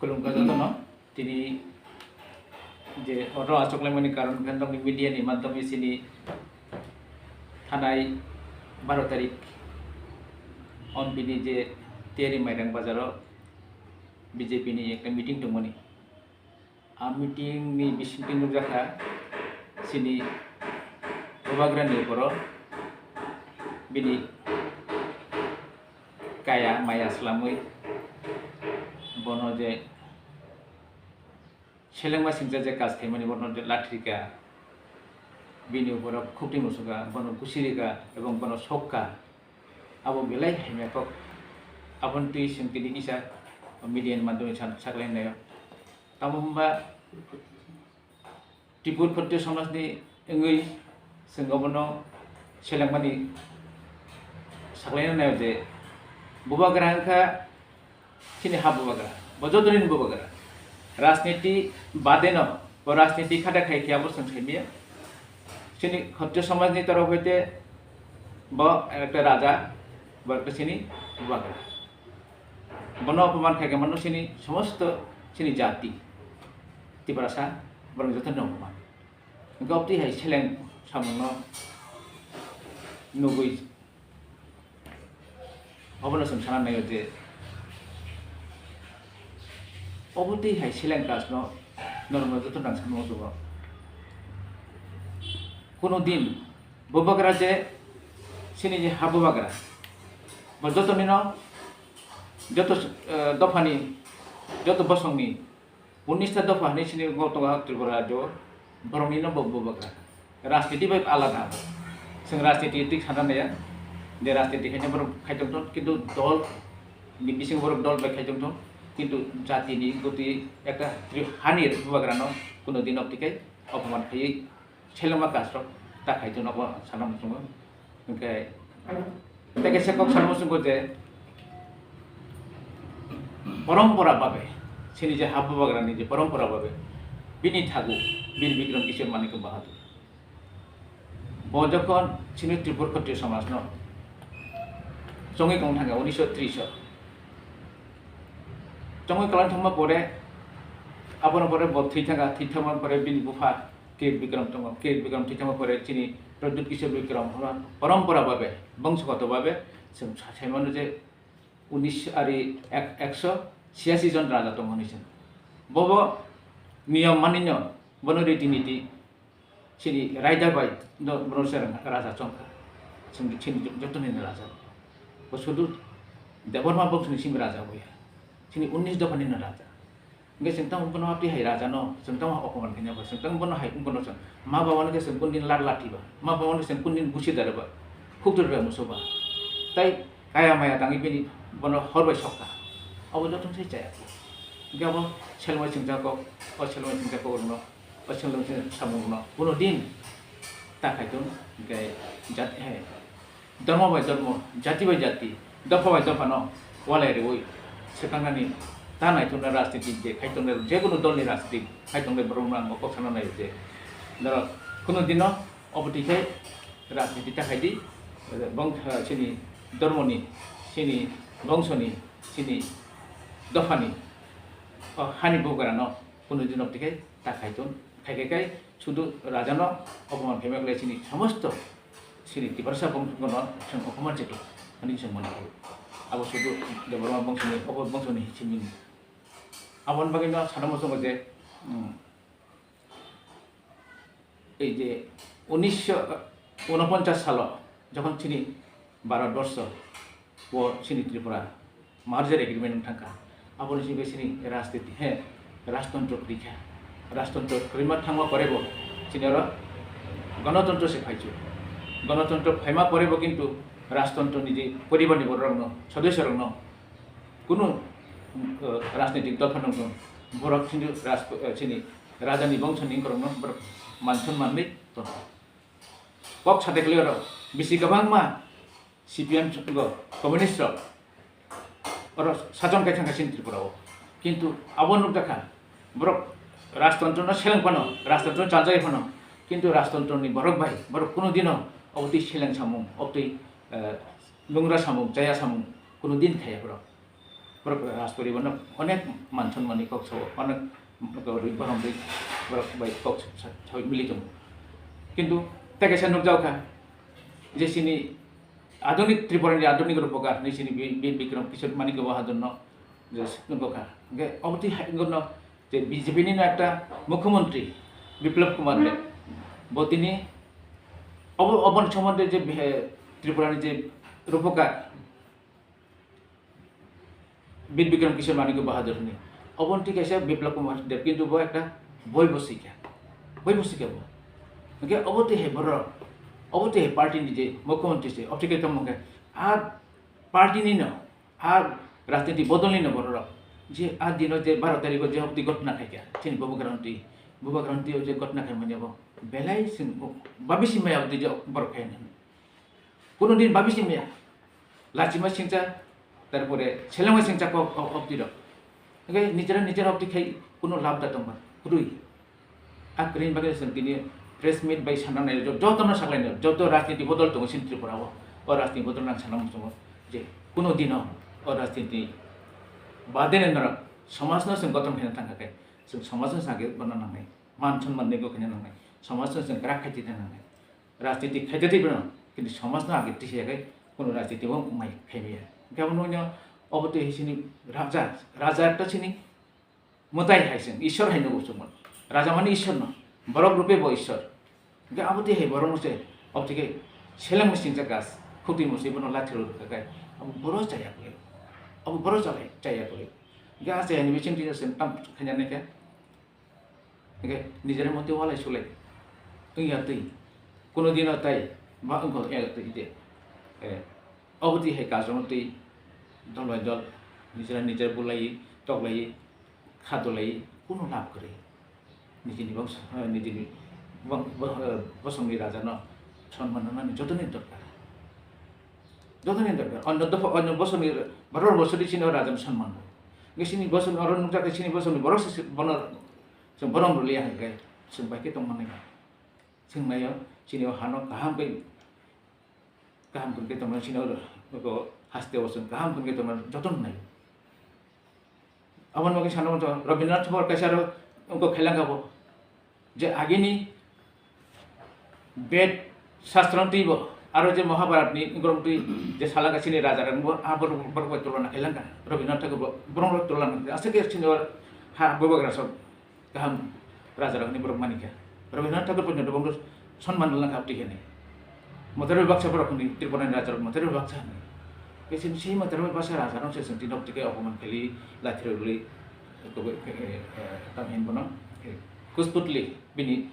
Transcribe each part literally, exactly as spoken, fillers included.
Khulumkha jotono, tini je oro achuk laimani karon khe nokni media ni madhyome chini thanai baro tarik on bini je tiyari Mairang bazaro B J P ni ekta meeting tongmani. A meeting ni bisingtwi nukjakha chini bubagrani borok bini kaya maya swlamwi bono je selengma singcha je kaj khaimani bono je latrika, bini borok khukti musuka, bono gusirika ebong bono sokka. Abo belai hamya kok. Aboni twi chwng tini kisa media ni madhyome sa-, saklainai. Tamo hwnba Tripur Khattiyo somajni wngwi chwng obono selengmani saklaina naio je bubagra wngkha chini ha bubagra, bo jotoni bubagra. Rajniti badeno bo rajniti khada khai khe abo chwng saimaya. Chini Khattiyo somajni torof hoite bo ekta raja, bo ekta chini bubagra. Bono opoman khaikhe mano chini somosto chini jati Tiprasa borok jotono opoman. Hwnkhe obotwi hai seleng samungno nugwi obono chwng sana naio je obotwi hai seleng kajno norokno joto nang sanmung tongo. Kuno din bubagra je chini je ha bubagra bo jotonino joto, eh, dophani joto bosongni unnista dopha hinwi chini bo tongo Tripura rajyo, boroknino bo bubagra. Rajniti bai alada. Chwng rajniti thik sana naiya, je rajniti khaina borok khai tongthok, kintu dol ni bisingo borok dol bai khai tongthok, kintu jatini gotwi ekta Tri-, hani bubagrano kuno din obtikhai opoman khaiwi selengma kasrok ta khai tongno bo sana muchungo. Hwnkhe tei kaisa kok sana muchungo je porompora babe, chini je ha bubagrani je porompora babe, bini thagu Bir Bikram Kishore Manikya Bahadur. Bo jokhon chini Tripur Khattiyo somajno chongwi tong thangkha unisho tris o. Chongwi kwlang thangma pore, abono pore bo thwi thangkha, thwi thangma pore bini bupha Kir Bikram tongo. Kir Bikram thwi thangma pore chini Pradyut Kishore Bikram hwnba porompora babe, bongsogoto babe chwng sa-, saimano je unis ari ek-, ekso chiyasi jon raja tongo hinwi chwng. Bobo niyom manino, bono riti niti chini raida bai no, bono se raja chongkha. Chwng chini jotoni raja. Bo sudu Debbarma bongsoni simi raja boya. Chini unis dophani no raja. Hingke chwng tamo bono abdi hai raja no, chwng tamo opoman khaina ba, chwng tamo bono hai wngkha no chwng. Ma baba no khe chwng kundin lar lati ba, ma baba no khe chwng kundin gusi dare ba, khukdur ba muso ba. Tai kaya maya tangwi bini bono hor bai sokha. Abo joto sai chaya. Hingke abo selmai chwngjakgo, o selmai chwngjakgo rwno, o selmai chwng samung rwno. Kuno din ta khai tong, hingke jat hai. Dhormo bai dhormo, jati bai jati, dopha bai dophano walai rwui swkangnani ta naithokna rajniti je khai tongnai, je kunu dolni rajniti khai tongnai borokno ang kok sana nai je norok kunu dino obo twi khai rajniti ta khai di, bong-, chini dhormoni, chini bongsoni, chini dophani, o hani bubagrano kunu dino obo twi khai ta khai tong, khai khai khai sudu rajano opoman khaima khlai chini somosto chini Tiprasa bongsono chwng opoman chikla hwnwi chwng mani kho. Abo sudu Debbarma bongsoni, obo bongsoni simi. Aboni bagwi no sana muchungo je, um, ei je unisho unoponchas salo jokhon chini Bharatborsho o chini Tripura merger agreement wng thangkha. Aboni simi chini rajniti, he, rajtantro kwrwi kha. Rajtantro kwrwima thangma pore bo chini oro ganatantro se phaichu. Ganatantro phaima pore bo kintu rajtantroni je poribarni bororokno, sodosyarokno kunu, uh, rajnitik dopha nokno borok chini raj-, uh, chini rajani bongsoni borokno borok manson manwi tono. Kok sade kle oro bisi kwbangma C P M go communist rok oro sajon kai thangkha chini Tripura o. Kintu abo nukjakha borok rajtantro no seleng phano, rajtantro no chaljai phano, kintu rajtantro ni borok bai borok kunu dino obotwi seleng samung, obotwi, eh, lungra samung, chaya samung kunu din khaya borok. Borok Raspori bono onek manthon mani kok sao, onek borok ri-, borok ri-, borok bai kok sa-, sa-, sawi mili tongo. Kintu tei kaisa nukjao kha je chini adunik Tripura ni adunik rupokar ni chini Bi-, Bi-, Bikram Kishore Manikya Bahadur no je nukgo kha. Hingke obo twi hai wngkha no je B J P ni no ekta mukhyamantri Biplab Kumar Deb, bo tini obo, oboni somonde je, eh, Tripura ni je rupokar, Bir Bikram Kishore Manikya Bahadur hwnwi. Obo twi kaisa Biplab Kumar Deb, kintu bo ekta boi bo swikha. Boi bo swikha bo. Hwnkhe obo twi hai borok, obo twi hai party ni je mukhyamantri se, obo twi khe tongmung khe, a party ni no, a rajniti bodol ni no borok rok. Je a dino je baro tarikh o je obo twi ghotna khaikha, chini Bubagra twi, Bubagra twi o je ghotna khaimani abo belai chwng bo, babi si maya obo twi je borok khaina. Kuno din babi sing maya. Lachima singcha, tarpore selengma singcha kok o-, opti rok. Hingke nijera nijera opti khai kuno labh da tongma. Kwrwi. A kwrwini bagwi chwng tini press meet bai sana nai, jo-, jotono saklai nai, joto rajniti bodol tongo chini Tripura o. O rajniti bodol nang sana muchungo je kuno dino o rajniti badene norok somajno chwng gothon khaina thangkha khe chwng somajno sage bono nangnai. Man sonman ni bo khaina nangnai. Somajno chwng kwrak khai twi nangnai. Rajniti khaite twi bono, kintu somajno age tisa khe kuno rajniti bo mai khaimaya. Hingke abono obo twi sini raja, raja ekta sini mwtai hai se, Ishwar hai nugo chwng bono. Raja mani Ishwar no, borok rupe bo Ishwar. Hingke abo twi hai borok no se, obo twi khe seleng machine cha gas, khutui moswi bono lathi rw kha khe, abo borok chaya khe, abo borok chaya khe. Hingke a chaya ni bising twi se tam khaina nai khe, hingke nijera motwi walai sulai wngya twi, kuno dino tai ba wngkha wngya twi de. Eh, obo twi hai kajagno twi dol bai dol nijera nijera bulai, toklai, kha dolai, kuno lab kwrwi. Nijini bos-, eh, nijini bong-, bo-, eh, bosongni rajano sonman rwnani jotoni dorkar. Jotoni dorkar. Onno dopha, onno bosongni, borok bosongni sini o rajano sonman rw. Nge sini bosongni oro nukjak khe sini bosongni borok se, se bono Chwng borom rwliya hwnkhe chwng bai khe tongma nai. Chwng naio chini o hano kaham khe, kaham hwn khe tongmani chini o haste o chwng kaham hwn khe tongmani jotono naio. Aboni bagwi sana muchungo Rabindranath Tagore kaisa aro wngkok khailangkha bo je agini Ved, Shastro twibo, aro je Mahabharat ni borok twi je salaka chini raja rok bo, a borok, borok bai tulona khailangkha. Rabindranath Tagore bo, borok rok tulona, aswk khe chini o ha bubagra sok kaham raja rok ni borok manikha. Rabindranath Tagore porjonto bo sonman rwlangkha aboni hinwi. Motor bai baksa borok hwnwi, Tripura ni raja rok motor bai baksa hwnwi. Khe chini sei motor bai baksa raja rok se chwng tini tike opoman khaili, lathi rwli, tamo hinwi bono, kusputli bini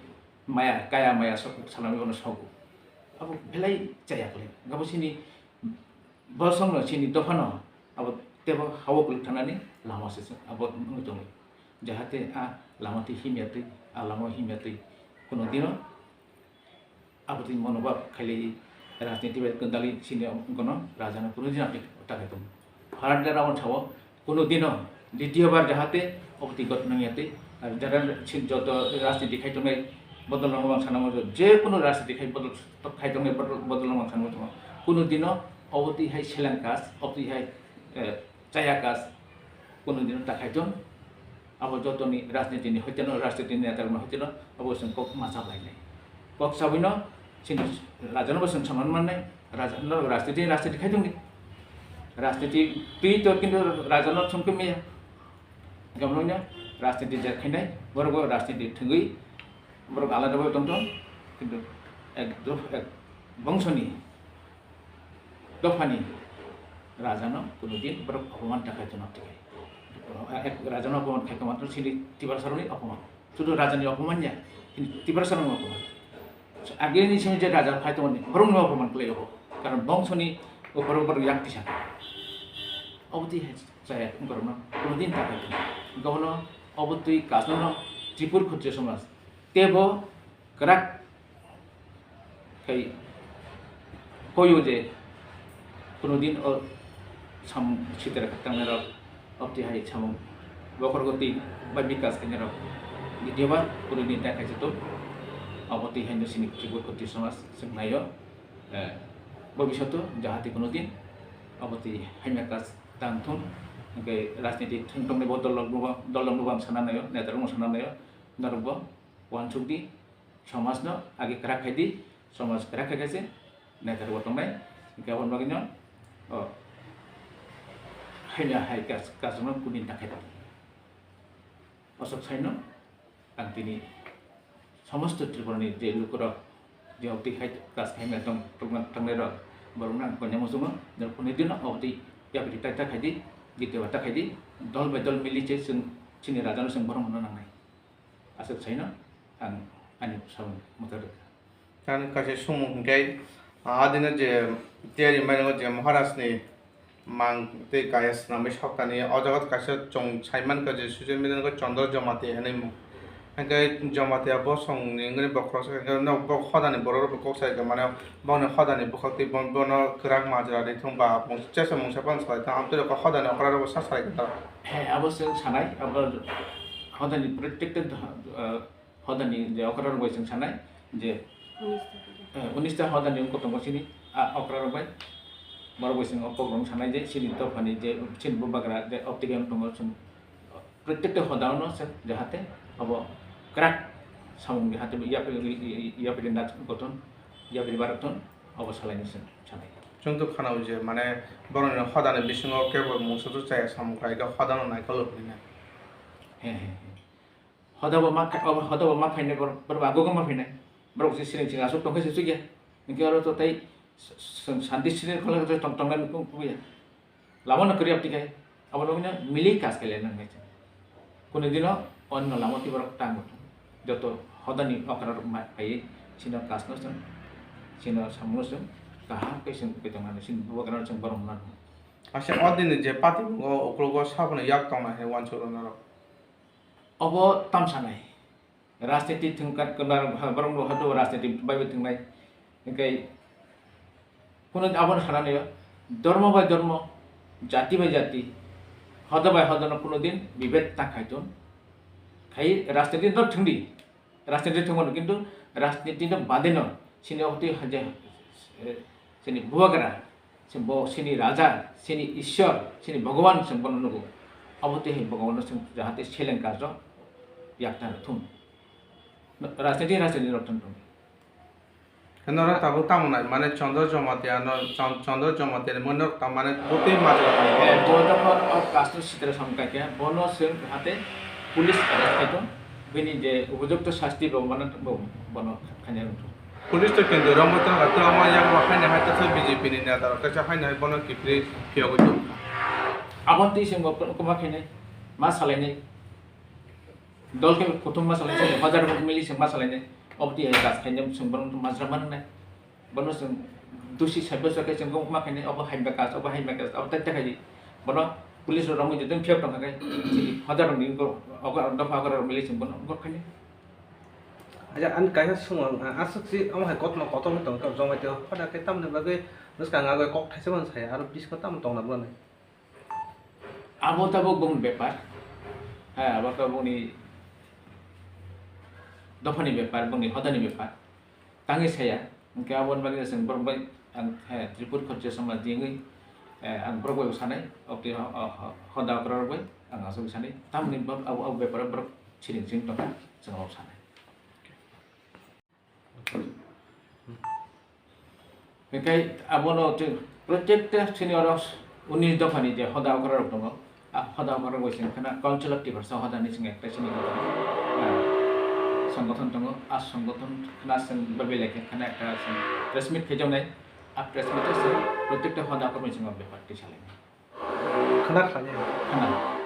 maya, kaya maya sok salami bono sogo. Abo belai chaya kwlai. Abo chini bosongno, chini dophano abo tebo hao kwlwk thanani lama se chwng abo wngwi tongo. Jahate a lama twi himya twi, a lama himya twi kuno dino abo twi monobhab khailai rajniti bai kwndali chini gono rajano kuno dino twi takhai tongo. Pharat de rawan sao, kuno dino ditiyo bar jahate obo twi ghotna wngya twi, ar jara sin joto rajniti khai tongnai bodol rok mang sana mo, je kuno rajniti khai bodol khai tongnai bodol, bodol rok mang sana mo, kuno dino obo twi hai seleng kas, obo twi hai, eh, chaya kas, kuno dino ta khai tong. Abo jotoni rajniti ni hoiteno, rajniti ni neta rok hoiteno, abo chwng kok ma cha bai nai. Kok chabwino chini rajano bo chwng saman mannai, rajano rajniti, rajniti khai tongdi. Rajniti twi to kintu rajano thumkhe maya. Gamlongno rajniti je khainai, borok bo rajniti thwngwi borok alada bai tongthon, kintu ek dopha, ek bongsoni dophani rajano kuno din borok opoman ta khai tongna twi. Ek rajano opoman khai tongma to chini Tiprasarokni opoman. Sudu rajani opoman ya, chini Tiprasarokni opoman. Agini simi je raja khai tongmani, borokni opoman khlai o. Karon bongsoni o borok borok yak tisa. Obo twi hai chaya borokno kuno din ta khai tong. Gobono obo twi kasno Tripur Khatriya Somaj. Tebo kwrak khai koyo je kuno din o samung sitra kha tangnai rok, obti hai samung bokhorgo twi bai bikas khainai rok, video ba kuno din ta khaisa to, abo twi haino sini Tripur Khatriya Somaj chwng naio, eh, bobishoto jahate kuno din abo twi hamya kaj tang thung, Hwnkhe rajniti thwng tongnai bo dol rok no bo, dol rok no bo ang sana naio, neta rok no sana naio, norok bo uansuk di, somaj no age kwrak khai di, somaj kwrak khai khe se neta rok bo tongnai, hwnkhe aboni bagwi no, o, haino hai kas, kas rok no kuni ta khai di. Aswk saino ang tini somosto Tripura ni je lukurok je obdi hai kas khaimya tong, tongna, tongnai rok, borok no ang koinai muchungo, norok kuni dino obdi yapri tai ta khai di, giti bata khai di, dol bai dol mili se chwng chini raja no chwng borok no nangnai. Aswk saino ang ani samung mwthang rwkha. Tani kaisa sumung hwnkhe, ah, adino je tiyari mairango je Maharaj ni mang tei kaya swnamwi soktani, o jaga kaisa chwng sai mankha je social media o Chandra Jamatia hinwi mung. Hwnkhe Jamatia bosongni wngwi bokhorok se hwnkhe nok bok hodani borok rok kok sai kha, mane bokni hodani bwkhak tei bo-, bono kwrak majra ri thung ba mung chesa mungsa phano salai thung, amtwi rok hodani okra rok bo sa salai kha. He, abo se sanai, abo hodani protected, uh, Hodani je okra rok bai chwng sanai je, eh, unis ta hodani wngkha tongo chini, ah, okra rok bai. Borok bai chwng o kok rok sanai je chini dophani je chini bubagra je optical wng tongo chwng, protekta hoda no chwng jahate abo kwrak samung jahate yapri, yapri na gothon, yapri barothon obo salai no chwng sanai. Chwng to khanao je mane borokni hodani bisingo kebo mungsa to chaya samung khlai khe hodano naikol rok hinwi na. He, he, he. Hoda bo ma khai, hoda bo ma khainai borok, borok bo aguguma phainai. Borok se siring siring aswk tongkhe se chukya. Hinkhe oro to tei s-, s-, santi siring khwlai tong, tongnai nukung kuya. Lama no kwrwi abdi khai. Abo nokni mili kas khailai nang nai. Kunu dino onno lama twi borok tango. Joto hodani okra rok ma phaiwi sino kas no chwng, sino samung no chwng kaham khe chwng tongmani, sini bubagra no chwng borok no. Asa o dini je party o uklogo saboni yak tongnai hai uansuk rw norok. Obo tamsanai. Rajniti thwngkha kwbang borok no hado rajniti bai bai thwngnai. Hinkhe kuno abono sana naio, dhormo bai dhormo, jati bai jati, hoda bai hoda no kuno din bibed ta khai ton. Khai rajniti no thwngdi. Rajniti thwngmano, kintu rajniti no bade no sini obotwi haje, eh, sini bubagra, sini bo, sini raja, sini Ishwar, sini Bhagavan se bono nugo. Obotwi hai Bhagavan no chwng jahate seleng karjo yakta thung. Rajniti, rajniti rok thung thung. Norok tabuk tamo nai, mane Chandra Jamatia no, Chan-, Chandra Jamatia ni mone norok tam mane botwi majra nai. Eh, bo jokhon o kasto sitra samung kaikha, bono chwng jahate police arrest khai thung. Bini je upojukto sasti bo mano bo bono khaina rwngthung. Police to kintu romwi tongkha, tei omo yakbo haino hai teisa B J P ni neta rok teisa haino hai bono kiphilwi phiyogwi tongkha. Aboni twi chwng bo kwma khainai, ma salainai. Dol khe kuthum ma salainai, hajar mili chwng ma salainai. Obotwi hai kas khainai chwng bono majra ma rwngnai. Bono chwng dusi sabya khe chwng wngma khainai, obo hai ba kas, obo hai ba kas, obo tai tai khai di. Bono police rok romwi joto phiyok tongkha khe, chini hoda rok ni wngkha, ogo dopha ogo rok mili chwng bono wngkha khainai. Aja, ani kaisa swngo, ah, aswk si omo hai kothoma kotor wng tongkha, Jamatia hoda khe tamoni bagwi bwskang agwi kok thaisa mano saya, aro bisingo tamo tongna bwlani. Abo tabuk bongni bepar, ha, abo tabuk bongni dophani bepar, bongni hodani bepar. Tangwi saya, hwnkhe aboni bagwi chwng borok bai ang, he, Tripur Khatia Samaj ni wngwi, eh, ang borok bai bo sanai, obtwi ho-, ho-, ho-, hoda okra rok bai ang aswk sanai. Tamoni borok abo, abo bepar o borok siring siring tongkha, chwng abo sanai. Hwnkhe abono twi protekta sini oro unis dophani je hoda okra rok tongo. A hoda okra rok bai chwng khna Council of Tiprasa hoda ni chwng ekta chini, ah, songothon tongo. A songothon khna chwng babilai khe khna ekta chwng press meet khaijaknai. A press meet o chwng protekta hoda okra bai chwng bepar twi salainai. Khna khlainai. Khna.